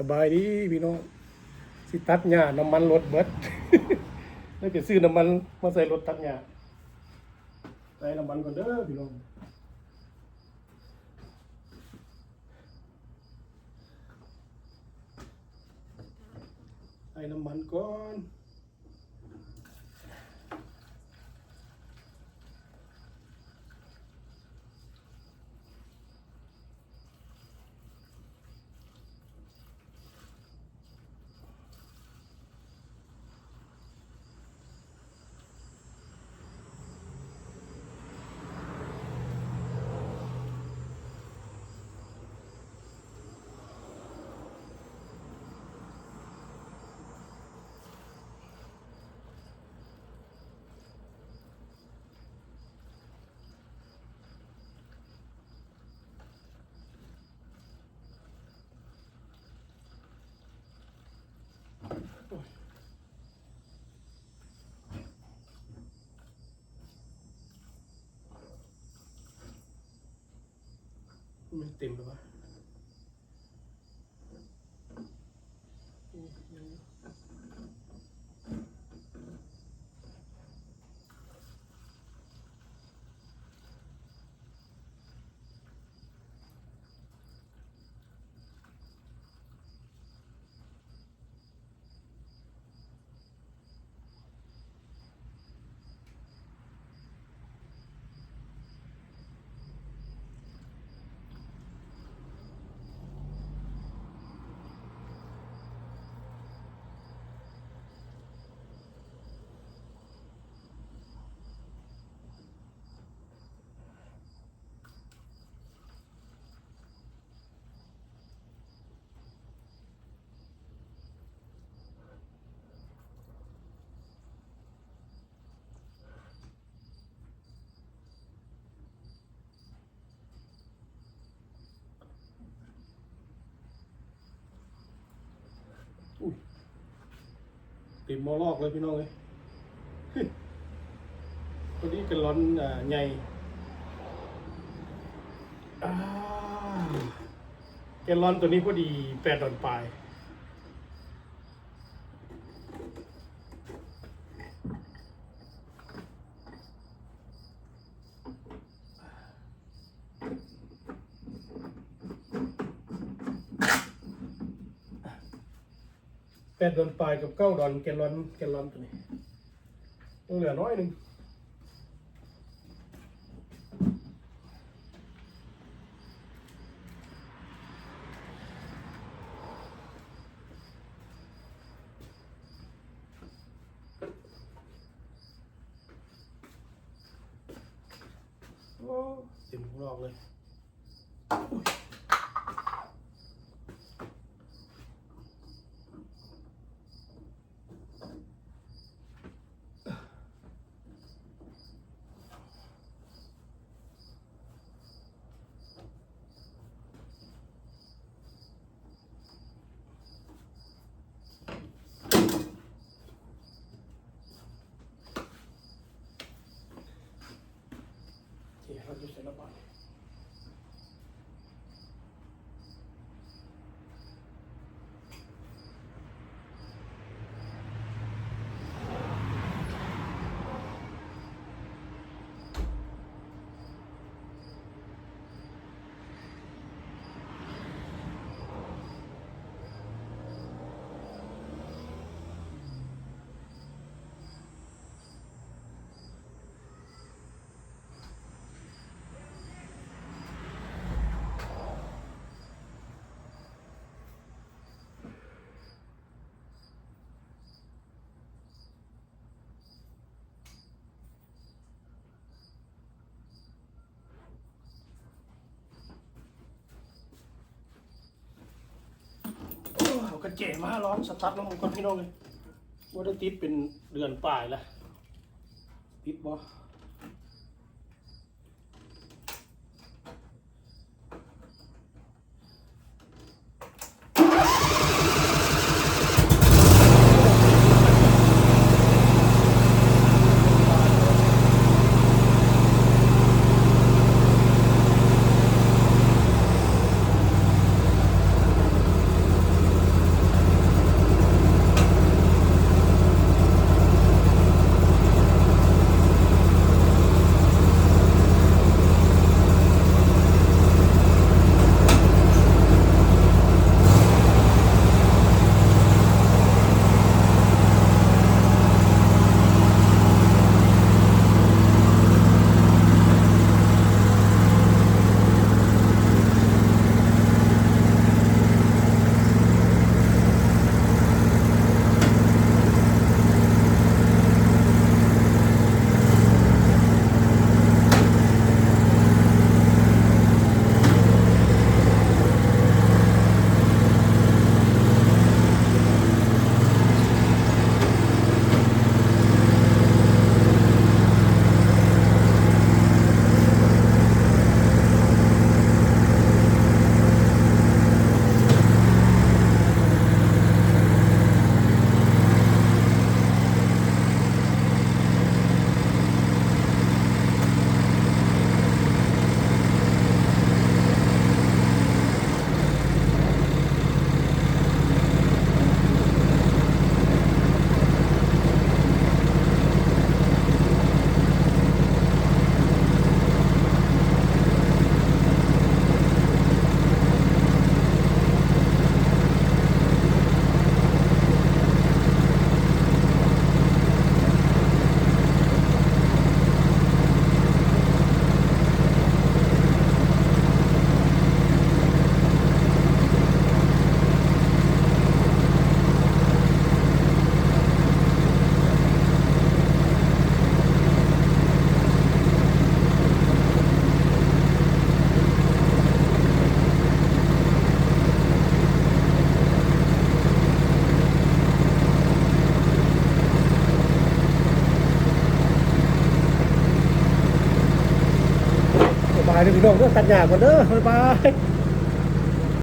ສະບາຍດີພີ່ນ້ອງ ຊິຕັດຫຍ້າ ນ້ຳມັນລົດເບິດ ເລີຍໄປຊື້ນ້ຳມັນມາໃສ່ລົດຕັດຫຍ້າ ໃສ່ນ້ຳມັນກ່ອນເດີພີ່ນ້ອງ ໃສ່ນ້ຳມັນກ່ອນ. ມັນເຕັມແລ້ວວະ. ອຸ້ຍ ເຕັມໝໍ້ລອກເລີຍພີ່ນ້ອງເອີຍ ພໍດີແກລລອນ ອ່າ ໃຫຍ່ ອ່າ ແກລລອນໂຕນີ້ພໍດີແປດດອນປາຍ. ແປດດອນປາຍກັບເກົ້າດອນແກນລອນ ແກນລອນໂຕນີ້ ຍັງເຫຼືອໜ້ອຍໜຶ່ງ. ໂອ້ ເຕັມຂ້າງນອກເລີຍ. ເອົາກະແຈມາລອງສະຕາດລົງກ່ອນພີ່ນ້ອງເອີຍ ບໍ່ໄດ້ຕິດເປັນເດືອນປາຍລະ ຕິດບໍ່? ໂ ໄປເດີພີ່ນ້ອງເດີ ຕັດຫຍ້າກ່ອນເດີ ບາຍບາຍ.